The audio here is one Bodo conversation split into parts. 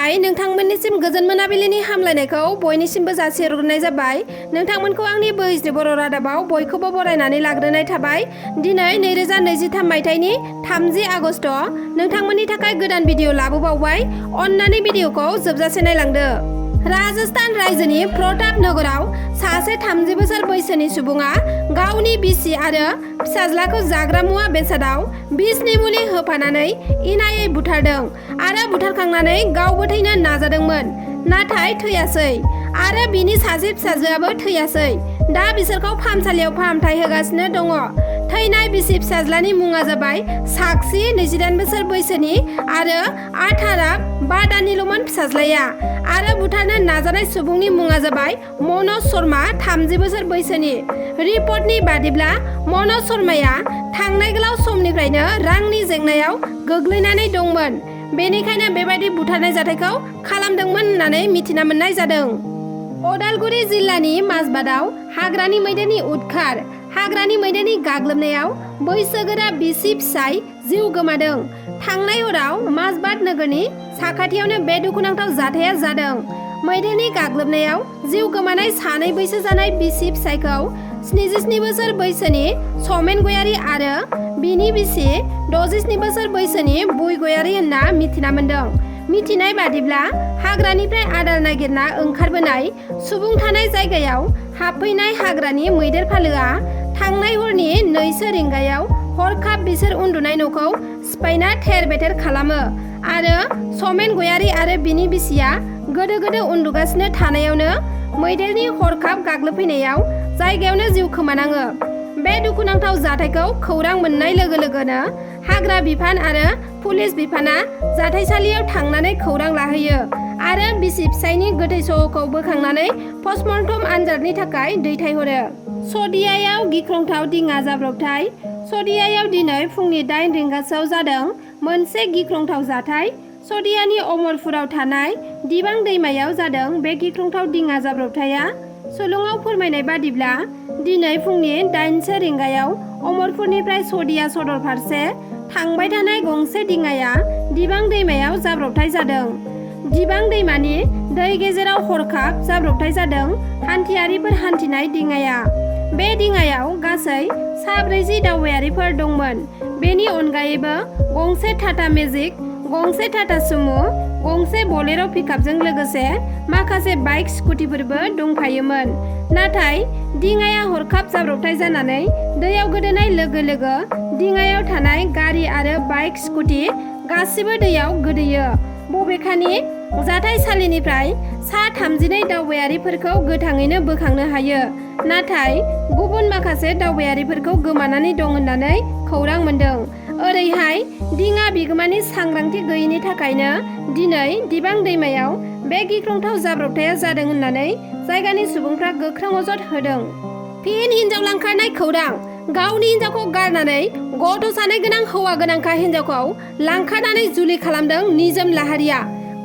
गिबिहाय नोंथांमोननिसिम गोजोन मोनाबिलिनि हामलायनायखौ बयनिसिमबो जासिहरग्रोनाय जाबाय। नोंथांमोनखौ आंनि बोहिस्रि बर' रादाबाव बयखौबो बरायनानै लाग्रोनाय थाबाय। दिनै 2023 मायथाइनि 30 आगस्ट नोंथांमोननि थाखाय गोदान भिडिअ लाबोबावबाय। अन्नानै भिडिअखौ जोबजासे नायलांदो। राजस्थान रायजोनि प्रताप नगराव सासे 30 बोसोर बैसोनि सुबुङा गावनि बिसि आरो फिसाज्लाखौ जाग्रा मुवा बेसादाव बिसनि मुलि होफानानै इनायै बुथारदों आरो बुथारखांनानै गावबो थैनो नाजादोंमोन, नाथाय थैयासै आरो बिनि सासे फिसाजोआबो थैयासै। दा बिसोरखौ फाहामसालियाव फाहामथाय होगासिनो दङ। थैनाय बिसि फिसाज्लानि मुङा जाबाय साक्षी 28 बोसोर बैसोनि आरो आथारा 5 दाननिल'मोन फिसाज्लाया आरो बुथारनो नाजानाय सुबुंनि मुङा जाबाय मनज शर्मा 30 बोसोर बैसोनि। रिपर्टनि बादिब्ला मनज शर्माया थांनाय गोलाव समनिफ्रायनो रांनि जेंनायाव गोग्लैनानै दंमोन, बेनिखायनो बेबायदि बुथारनाय जाथायखौ खालामदोंमोन होननानै मिथिना मोननाय जादों। अदालगुरि जिल्लानि माजबादआव हाग्रानि मैदेरनि उदखार। हाग्रानि मैदेरनि गाग्लोबनायाव बैसोगोरा बिसि फिसाय जिउ गोमादों। थांनाय हराव माजबाद नोगोरनि साखाथियावनो बे दुखुनांथाव जाथाया जादों। मैदेरनि गाग्लोबनायाव जिउ गोमानाय सानै बैसो जानाय बिसि फिसायखौ 77 बोसोर बैसोनि समेन गयारी आरो बिनि बिसि 67 बोसोर बैसोनि बुइ गयारी होनना मिथिना मोन्दों। मिथिनाय बादिब्ला हाग्रानिफ्राय आदार नागिरना ओंखारबोनाय सुबुं थानाय जायगायाव हाबफैनाय हाग्रानि मैदेर फालोआ थांनाय हरनि 2 रिंगायाव हरखाब बिसोर उन्दुनाय न'खौ सिफायना थेर बेथेर खालामो आरो समेन गयारी आरो बिनि बिसिया गोदो गोदो उन्दुगासिनो थानायावनो मैदेरनि हरखाब गाग्लोबफैनायाव जायगायावनो जिउ खोमानाङो। बे दुखुनांथाव जाथायखौ खौरां मोननाय लोगो लोगोनो हाग्रा बिफान आरो पुलिस बिफाना जाथायसालियाव थांनानै खौरां लाहैयो आरो बिसि फिसायनि गोथै सह'खौ बोखांनानै पस्टमर्टम आनजादनि थाखाय दैथायहरो। सदियायाव गिख्रंथाव दिङा जाब्रबथाय। सदियायाव दिनै फुंनि 8 रिंगासोआव जादों मोनसे गिख्रंथाव जाथाय। सदियानि अमरपुराव थानाय दिबां दैमायाव जादों बे गिख्रंथाव दिङा जाब्रबथाया। सुलुङाव फोरमायनाय बादिब्ला दिनै फुंनि 8 रिंगायाव अमरपुरनिफ्राय सदिया सदर फारसे थांबाय थानाय गंसे दिङाया दिबां दैमायाव जाब्रबथाय जादों। दिबां दैमानि दै गेजेराव हरखाब जाब्रबथाय जादों हान्थियारिफोर हान्थिनाय दिङाया। बे दिङायाव गासै 40 दावबायारिफोर दंमोन। बेनि अनगायैबो गंसे टाटा मेजिक, गंसे टाटा सुमो, गंसे बलेर' पिकआपजों लोगोसे माखासे बाइक स्कुटिफोरबो दंफायोमोन। नाथाय दिङाया हरखाब जाब्रबथाय जानानै दैयाव गोदोनाय लोगो लोगो दिङायाव थानाय गारि आरो बाइक स्कुटि गासिबो दैयाव गोदोयो। बबेखानि जाथायसालिनिफ्राय सा 32 दावबायारिफोरखौ गोथाङैनो बोखांनो हायो, नाथाय गुबुन माखासे दावबायारिफोरखौ गोमानानै दं होननानै खौरां मोन्दों। ओरैहाय दिङा बिगोमानि सांग्रांथि गैयैनि थाखायनो दिनै दिबां दैमायाव बे गिख्रंथाव जाब्रबथाया जादों होननानै जायगानि सुबुंफ्रा गोख्रों अजद होदों। फिन हिन्जाव लांखारनाय खौरां। गावनि हिन्जावखौ गारनानै गथ' सानै गोनां हौवा गोनांखा हिन्जावखौ लांखारनानै जुलि खालामदों निजोम लाहारिया।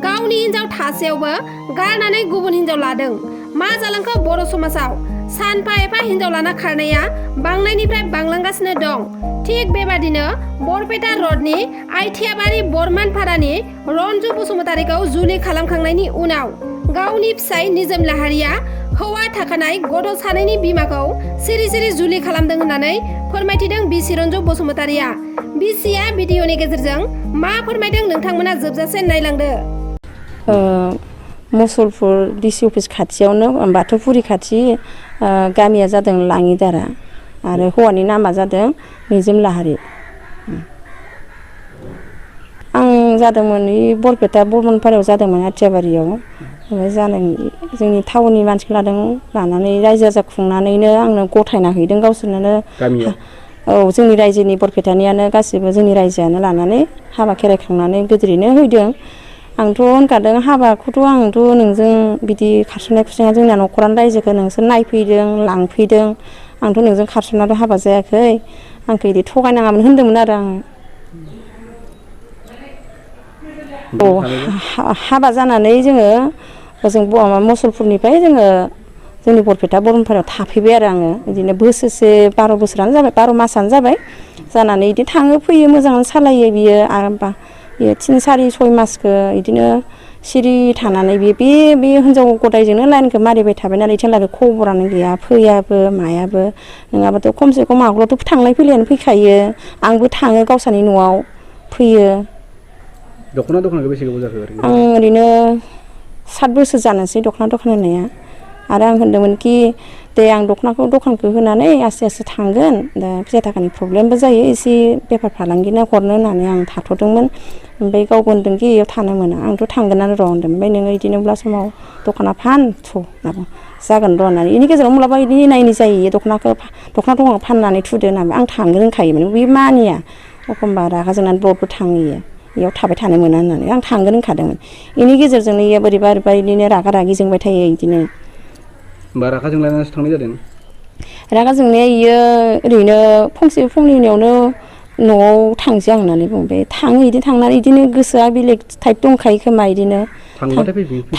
गावनि हिन्जाव थासेयावबो गारनानै गुबुन हिन्जाव लादों। मा जालांखो बर' समाजाव? सानफा एफा हिन्जाव लाना खारनाया बांनायनिफ्राय बांलांगासिनो दं। थिग बेबादिनो बरपेटा रडनि आइथियाबारि बरमानपारानि रन्जु बसुमतारीखौ जुलि खालामखांनायनि उनाव गावनि फिसाय निजोम लाहारिया हौवा थाखानाय गथ' सानैनि बिमाखौ सिरि सिरि जुलि खालामदों होननानै फोरमायथिदों बिसि रन्जु बसुमतारीया। बिसिया भिडिअनि गेजेरजों मा फोरमायदों नोंथांमोना जोबजासे नायलांदो। मुसलपुर डिसि अफिस खाथियावनो बाथौफुरि खाथि गामिया जादों लाङिदारा आरो हौवानि नामा जादों निजोम लाहारि। आं जादोंमोन बरपेटा बरमानपारायाव जादोंमोन आथियाबारियाव। जोंनि टाउननि मानसिखौ लानानै रायजो राजा खुंनानैनो आंनो गथायना हैदों गावसोरनो। औ, जोंनि रायजोनि बरपेटानियानो गासिबो जोंनि रायजोआनो लानानै हाबा खेराइखांनानै गोदिरैनो हैदों। आंथ' होनखादों हाबाखौथ' आंथ' नोंजों बिदि खारसननाय खुरसननाया जोंना न'खरानो रायजोखौ नोंसोर नायफैदों लांफैदों, आंथ' नोंजों खारसननाथ' हाबा जायाखै, आंखौ बिदि थगायनाङामोन होन्दोंमोन आरो आं। औ, हाबा जानानै जोङो ओजों मुसलपुरनिफ्राय जोङो जोंनि बरपेटा बरमानपारायाव थाफैबाय आरो आङो बिदिनो बोसोरसे 12 बोसोरानो जाबाय, 12 मासानो जाबाय। जानानै बिदिनो थाङो फैयो मोजाङानो सालायो बियो। आरो बियो 3, 4, 6 मासखौ बिदिनो सिरि थानानै बे हिनजाव गदायजोंनो लाइनखौ मारिबाय थाबाय नालाय इथिंलागै खबरानो गैया फैयाबो मायाबो नङाबाथ' खमसे खम आगोलावथ' थांलाय फैलायानो फैखायो आंबो थाङो गावसानि न'आव फैयो। दख'नाखौ बेसे गोबाव जाखो ओरैनो? आं ओरैनो 7 बोसोर जानोसै दख'ना दखान होनाया आरो आं होनदोंमोन कि दे आं दखानखौ होनानै आस्ते आस्ते थांगोन दा फैसा थाखानि प्रब्लेमबो जायो एसे बेफार फालांगिनो हरनो होननानै आं थाथ'दोंमोन। ओमफ्राय गावबो होनदों कि इयाव थानो मोना आंथ' थांगोनानो र' होनदों। ओमफ्राय नोङो बिदिनोब्ला समाव दखाना जागोन र' होननानै बेनि गेजेराव मुलाबा बिदि नायनि जायो दख'ना दखान फाननानै थुदो होननानै आं थांनो रोंखायोमोन बे मानिया एखमबा रागा जोंनानै ब्रबबो थाङो इयाव थाबाय थानो मोना होननानै आं थांगोन होनखादोंमोन। बेनि गेजेरजोंनो इयो बोरैबा बिदिनो रागा रागि जोंबाय थायो बिदिनो। होमबा रागा जोंलायनानैसो थांनाय जादों? रागा जोंनाया इयो ओरैनो फंनैनियावनो न'आव थांसै आं होननानै बुंबाय थाङो बिदि थांनानै बिदिनो गोसोआ बेलेग टाइप दंखायो खोमा बिदिनो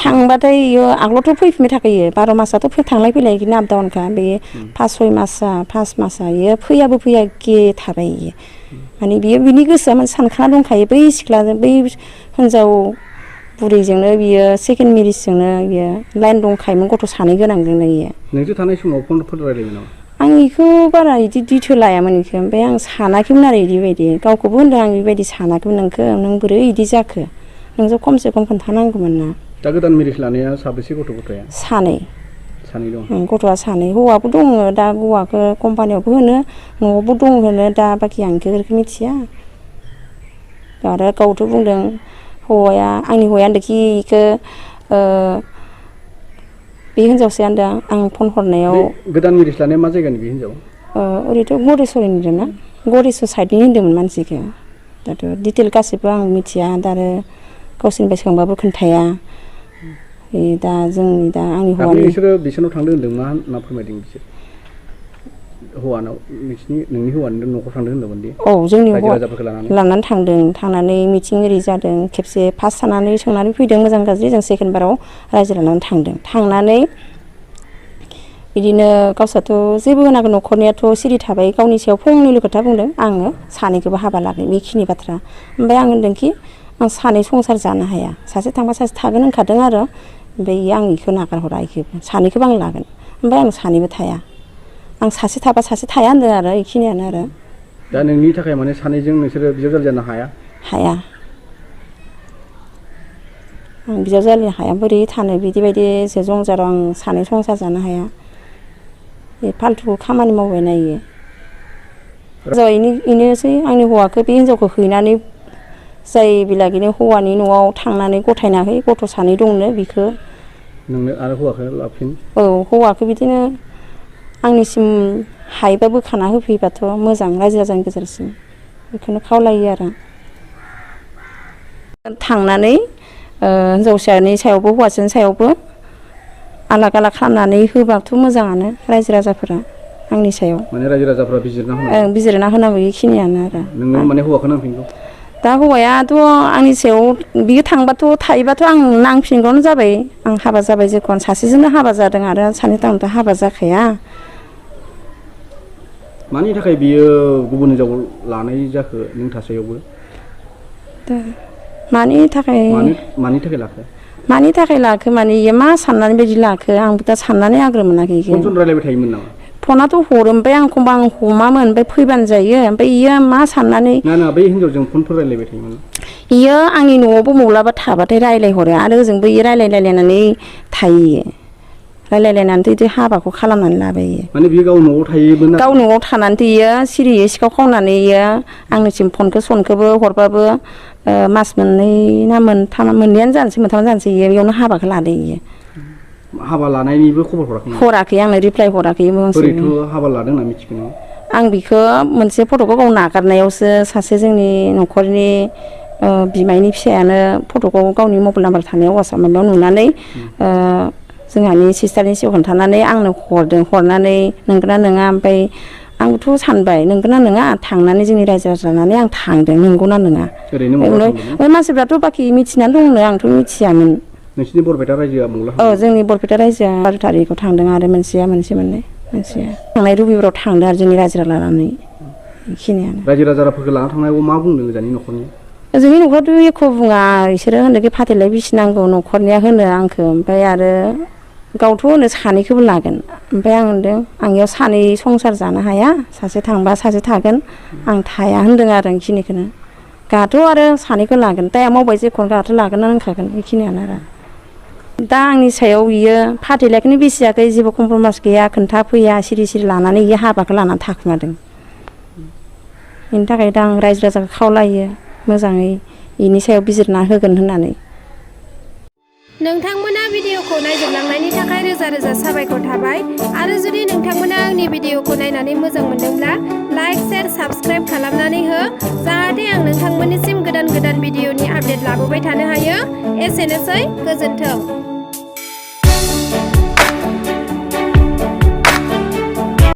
थांबाथाय इयो आगोलावथ' फैफिनबाय थाखायो 12 मासाथ' थांलाय फैलाय बिदिनो आप डाउनखा बे 5-6 मासा 5 मासा इयो फैयाबो फैया थाबाय इयो माने बियो बिनि गोसोआ माने सानखाना दंखायो बै सिख्लाजों बै हिनजाव बुरैजोंनो बियो सेकेन्ड मेरिजजोंनो बियो लाइन दंखायोमोन गथ' 2 गोनांजोंनो इयो। नोंसोर थानाय समाव फनफोर रायलायोमोन नामा? आं इखौ बारा बिदि दिथो लायामोन इखो ओमफ्राय आं सानाखैमोन आरो बिदि गावखौबो होनदों आं बेबायदि सानाखैमोन नों बोरै बिदि जाखो नोंसोर खमसे खम खोन्थानांगौमोन ना। दा गोदान मेरिज लानाया साबेसे गथ'या? 2 दं। गथ'आ 2 हौवाबो दङ दा हौवाखौ कम्पानियावबो होनो न'आवबो दं होनो दा बाखि आं बेखौ मिथिया। आरो गावथ' बुंदों आंनि हौवाया होनदोंखि इखौ बे हिनजावसाया होनदों आं फन हरनायाव गोदान मेरिज लानाया मा जायगानि बे हिनजाव? ओरैथ' गरेस्वरनि होनदोंना गरेस्वर साइडनि होनदोंमोन मानसिखौ दाथ' डिटेल गासिबो आं मिथिया दा आरो गावसोरनिफ्राय सोंबाबो खोन्थाया दा आंनि हौवानि बिसोरनाव थांदों होनदों मा होनना फोरमायदों बिसोर हौवानाव नोंनि हौवानि न'खराव थांदों होनदोंमोन दि औ जोंनि हौवा लानानै थांनानै मिथिं एरि जादों खेबसे फार्स्ट थानानै सोंनानै फैदों मोजां गाज्रि जों सेकेन्ड बाराव रायजो लानानै थांनानै बिदिनो गावस्राथ' जेबो होनाखै न'खरनियाथ' सिरि थाबाय गावनि सायाव फंनैल' खोथा बुंदों आङो 2खौबो हाबा लागोन बेखिनि बाथ्रा। ओमफ्राय आं होनदोंखि आं 2 संसार जानो हाया सासे थांबा सासे थागोन होनखादों आरो ओमफ्राय आं बेखौ नागारहरा 2खौबो आं लागोन ओमफ्राय आं 2बो थाया आं सासे थाबा सासे थाया होनदों आरो बेखिनियानो आरो। दा नोंनि थाखाय माने 2जों नोंसोरो बिजावजालि जानो हाया? आं बिजावजालि हाया बोरै थानो बिदि जंजाराव आं 2 संसार जानो हाया बे फाल्थु खामानि मावबाय नायो। बेनोसै आंनि हौवाखौ बे हिनजावखौ हैनानै जाय बेलागिनो हौवानि न'आव थांनानै गथायना है गथ' 2 दंनो बेखौ नोंनो आरो हौवाखौ लाफिन हौवाखौ बिदिनो आंनिसिम हायोबा बोखाना होफैबाथ' मोजां रायजो राजानि गेजेरसिम बेखौनो खावलायो आरो थांनानै हिनजावसानि सायावबो हौवासानि सायावबो आलाग आलाग खालामनानै होबाथ' मोजाङानो रायजो राजाफोरा आंनि सायाव माने रायजो राजाफोरा बिजिरना होनांगौ बेखिनियानो आरो नोङो माने हौवाखौ नांफिनगौ दा हौवायाथ' आंनि सायाव बियो थायोबाथ' आं नांफिनगौनो जाबाय आं हाबा जाबाय जेखन सासेजोंनो हाबा जादों आरो 2 टाउनथ' हाबा जाखाया। मानि थाखाय बियो गुबुन हिनजाव लानाय जाखो नों थासेयावबो? मानि थाखाय लाखो? मानि थाखाय लाखो माने इयो मा साननानै बायदि लाखो आंबो दा साननानै आग्रो मोनाखै। फन रायलायबाय थायोमोन नामा? फनाथ' हरो ओमफ्राय आं एखमबा हमामोन ओमफ्राय फैबानो जायो ओमफ्राय इयो मा साननानै ना बै हिनजावजों फनफोर रायलायबाय थायोमोन? इयो आंनि न'आवबो माब्लाबा थाबाथाय रायलायहरो आरो ओजोंबो इयो रायलायलायनानै थायो रायलायलायनानैथ' बिदि हाबाखौ खालामनानै लाबाय माने बियो गाव न'आव थायोमोन गाव न'आव थानानैथ' इयो सिरियै सिखाव खावनानै इयो आंनिसिम सनखौबो हरबाबो मास 2 ना 3 मोननैयानो जानोसै 3 जानोसै बेयावनो हाबाखौ लादो इयो। हाबा लानायनिबो खबर हराखै आंनो रिप्लाय हराखै। बोरैथ' हाबा लादों होनना मिथिगोन नों? आं बिखौ मोनसे फट'खौ गाव नागारनायावसो सासे जोंनि न'खरनि बिमायनि फिसायानो फट'खौ गावनि मबाइल नाम्बार थानायाव वाट्सएप माबायाव नुनानै जोंहानि सिस्टारनि सिगाङाव खोन्थानानै आंनो हरनानै नंगौना नङा ओमफ्राय आंबोथ' सानबाय नंगौना नङा थांनानै जोंनि रायजो राजानानै आं थांदों नंगौना नङा ओमफ्राय मानसिफ्राथ' बाखि मिथिनानै दंनो आंथ' मिथियामोन। नोंसिनि बरपेटा रायजोआ जोंनि बरपेटा रायजोआ 12 थारिखआव थांदों आरो मोनसेया थांनाय रबिबाराव थांदों आरो जोंनि रायजो लानानै बेखिनियानो। रायजो राजाफोरखौ लाना थांनायाव मा बुंदों गोजाननि न'खरनि? जोंनि न'खरावथ' एख' बुङा बिसोरो होनोखि फाथैलाय बिसिनांगौ न'खरनिया होनो आंखौ ओमफ्राय आरो गावथ' होनो सानैखौबो लागोन ओमफ्राय आं होनदों आं इयाव सानै संसार जानो हाया सासे थांबा सासे थागोन आं थाया होनदों आरो बेखिनिखौनो गाहाथ' आरो सानैखौ लागोन दाया मावबाय जेखौनो गाहाथ' लागोन नांखागोन बेखिनियानो आरो दा आंनि सायाव बियो फाथैलायखौनो बिसियाखै जेबो कमप्रमाइस गैया खोन्थाफैया सिरि सिरि लानानै बियो हाबाखौ लानानै थाखुमादों बेनि थाखाय दा आं रायजो राजाखौ खावलायो मोजाङै बेनि सायाव बिजिरना होगोन होननानै नोंथांमोना भिडिअखौ नायजोबलांनायनि थाखाय रोजा रोजा साबायखर थाबाय आरो जुदि नोंथांमोना आंनि भिडिअखौ नायनानै मोजां मोनदोंब्ला लाइक शेयार साबस्क्राइब खालामनानै हो जाहाथे आं नोंथांमोननिसिम गोदान गोदान भिडिअनि आपडेट लाबोबाय थानो हायो एसेनोसै गोजोन्थों।